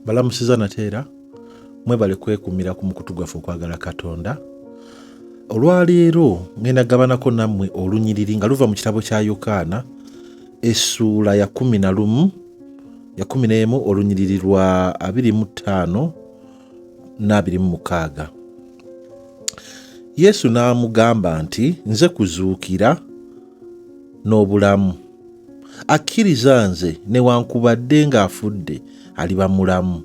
Balamusiza nate era mwebale kwekumira ku mukutu gwaffe okwagala Katonda. Olwaleero ngenda gabanako nammwe olunyiriri nga luva mu kitabo kya Yokaana essuula ya 11 ya 11 olunyiriri lwa 25 n'abamu. Yesu n'amugamba nti, Nze kuzuukira n'obulamu. Akkiriza nze newankubadde ng'afudde aliba mulamu.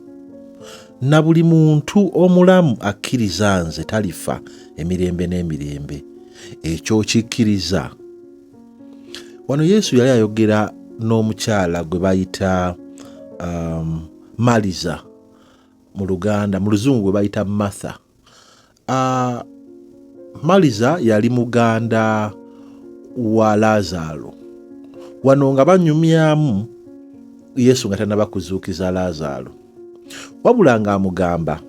Na buli muntu omulamu akkiriza nze talifa emirembe n'emirembe. Ekyo okikkiriza? Wano Yesu yali ayogera n'omukyala gwe bayita Maliza mu Luganda, mu Luzungu gwe bayita Martha. Maliza yali muganda wa Laazaalo. Wano nga banyumyamu Yesu nga tannaba kuzuukiza Laazaalo, wabula ng'amugamba,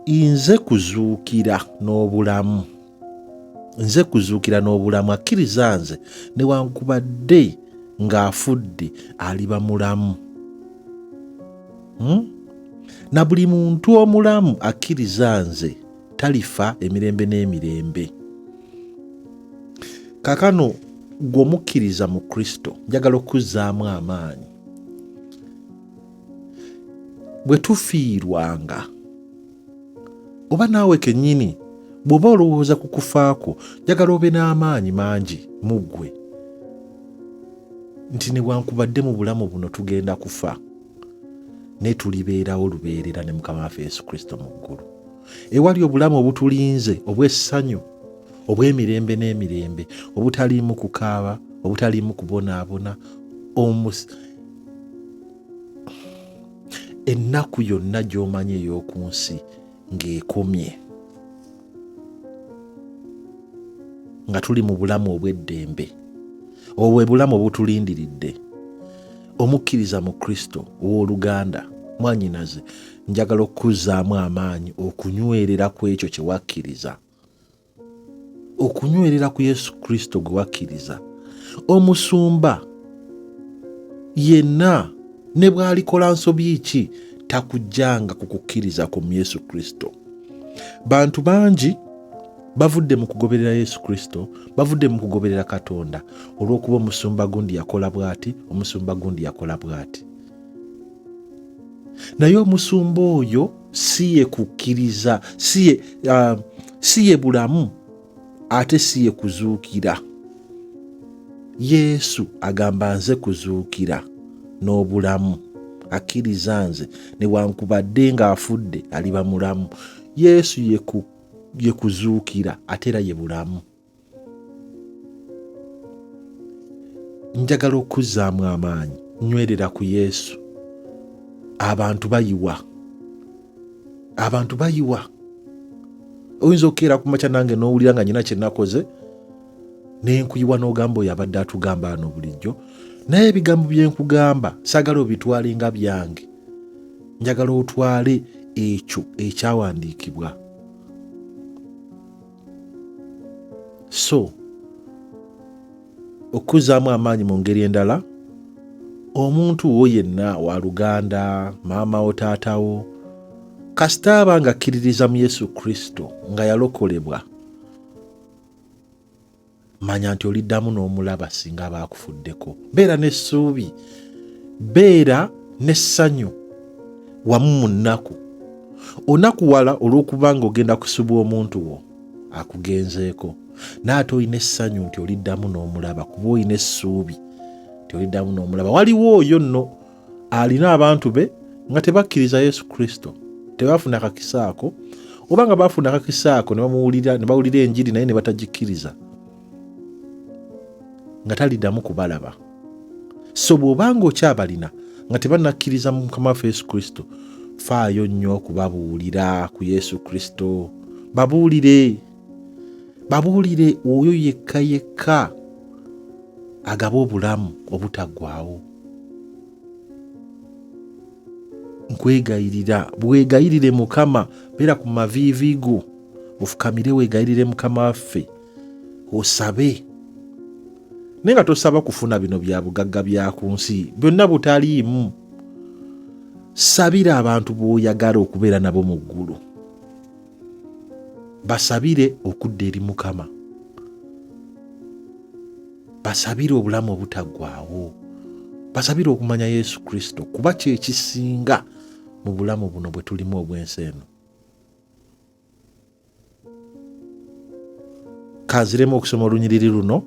nze kuzuukira n'obulamu, nze kuzuukira n'obulamu, akkiriza nze newankubadde ng'afudde aliba mulamu. Na buli muntu omulamu akkiriza nze talifa emirembe n'emirembe. Kaakano ggwe omukkiriza mu Kristo, njagala okuzzaamu amaanyi. Bwe tufiirwanga, oba naawe kennyini bw'oba olowooza ku kufa kwo, njagala obe n'amaanyi mangi mu ggwe nti newankubadde mu bulamu buno tugenda kufa, naye tulibeerawo lubeerera ne Mukama waffe Yesu Kristo mu ggulu, ewali obulamu obutulinze obw'essanyu obw'emirembe n'emirembe, obutaliimu kukaaba, obutaliimu kubonaabona, ennaku yonna gy'omanyi ey'oku nsi ng'ekomye, nga tuli mu bulamu obw'eddembe. Obwo bwe bulamu obutulindiridde. Omukkiriza mu Kristo, ow'oluganda, mwannyinaze, njagala okukuzzaamu amaanyi okunywerera ku ekyo kye wakkiriza, okunywerera ku Yesu Kristo gwe wakkiriza. Omusumba yenna ne bw'alikola nsobi ki, takujjanga ku kukkiriza ku Yesu Kristo. Bantu bangi bavudde mu kugoberera Yesu Kristo, bavudde mu kugoberera Katonda olw'okuba omusumba gundi yakola bw'ati, omusumba gundi yakola bw'ati. Naye omusumba oyo si ye kukkiriza, si ye bulamu, ate si ye kuzuukira. Yesu agamba nze kuzuukira n'obulamu, akkiriza nze newankubadde ng'afudde aliba mulamu. Yesu ye kuzuukira ate era ye bulamu. Njagala okuzzaamu amaanyi, nywerera ku Yesu. Abantu bayiwa, abantu bayiwa. Oyinza okukeera ku makya nange n'owulira nga nyina kye nakoze nenkuyiwa n'ogamba oyo abadde atugamba ano bulijjo, naye ebigambo bye nkugamba saagala obitwale nga byange, njagala otwale ekyo ekyawandiikibwa. So okuzaamu amaanyi mu ngeri endala, omuntu wo yenna wa luganda, maama wo, taata wo, kasita aba nga akkiririza mu Yesu Kristo nga yalokolebwa, manya nti oliddamu n'omulaba singa aba akufuddeko. Beera n'essuubi, beera n'essanyu wamu mu nnaku. Onakuwala olw'okuba ng'ogenda kusubwa omuntu wo akugenzeeko, naye ate olina essanyu nti oliddamu n'omulaba, kuba olina essuubi nti oliddamu n'omulaba. Waliwo oyo nno alina abantu be nga tebakkiriza Yesu Kristo, tebafuna kakisa ako, oba nga bafuna akakisa ako ne bamuwulira, ne bawulira enjiri naye ne batagikkiriza, nga taliddamu kubalaba. So bw'oba ng'okyabalina nga tebannakkiriza mu Mukama waffe Yesu Kristo, faayo nnyo okubabuulira ku Yesu Kristo. Babuulire, babuulire oyo yekka yekka agaba obulamu obutaggwaawo. Nkwegayirira, bwegayirire Mukama, beera ku maviivi go, ofukamire weegayirire Mukama waffe, osabe. Naye nga tosaba kufuna bino bya bugagga bya ku nsi, byonna butaliimu. Sabira abantu b'oyagala okubeera nabo mu ggulu, basabire okudda eri Mukama, basabire obulamu obutaggwaawo, basabire okumanya Yesu Kristo, kuba kyekisinga mu bulamu buno bwe tulimu obw'ensi eno. Kanziremu okusoma olunyiriri luno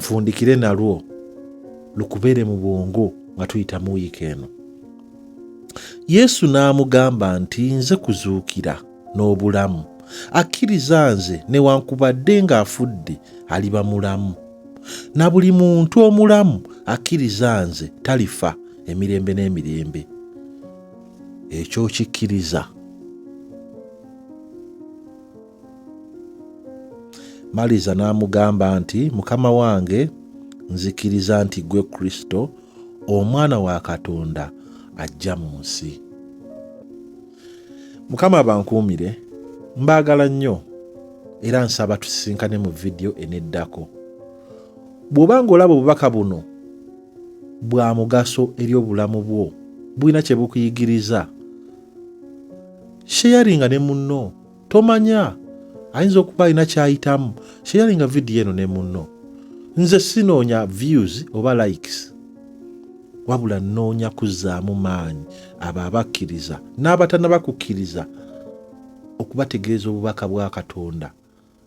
nfundikire nalwo lukubeere mu bwongo nga tuyita mu wiiki eno. Yesu n'amugamba nti, Nze kuzuukira n'obulamu. Akkiriza nze newankubadde ng'afudde aliba mulamu, na buli muntu omulamu akkiriza nze talifa emirembe n'emirembe. Ekyo okikkiriza? Maliza n'amugamba nti, Mukama wange, nzikiriza nti ggwe Kristo, Omwana wa Katonda, ajja mu nsi. Mukama abankuumire, mbaagala nnyo era nsaba tusisinkane mu vidiyo eneddako. Bw'oba ng'olaba obubaka buno bwa mugaso eri obulamu bwo, bulina kye bukuyigiriza, sheyaringa ne munno. Tomanya, ayinza okuba alina kyayitamu. Sheyaringa vidiyo eno ne munno. Nze sinoonya views oba likes, wabula nnoonya kuzzaamu maanyi abo abakkiriza n'abatanaba kukkiriza, okubategeeza obubaka bwa Katonda,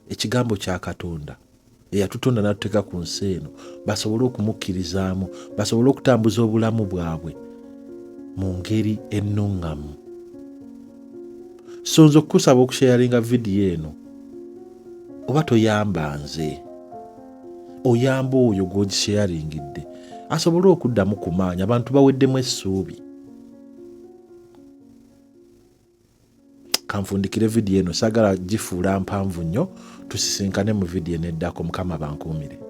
ekigambo kya Katonda eyatutonda n'atuteeka ku nsi eno, basobole okumukkirizaamu, basobole okutambuza obulamu bwabwe mu ngeri ennuŋŋamu. So nze okukusaba okusheyaringa vidiyo eno, oba toyamba nze, oyamba oyo gw'ogisheyaringidde asobole okuddamu ku maanyi. Abantu baweddemu essuubi. Kanfundikire vidiyo eno, saagala gifuula mpanvu nnyo. Tusisinkane mu vidiyo eneddako. Mukama bankuumire.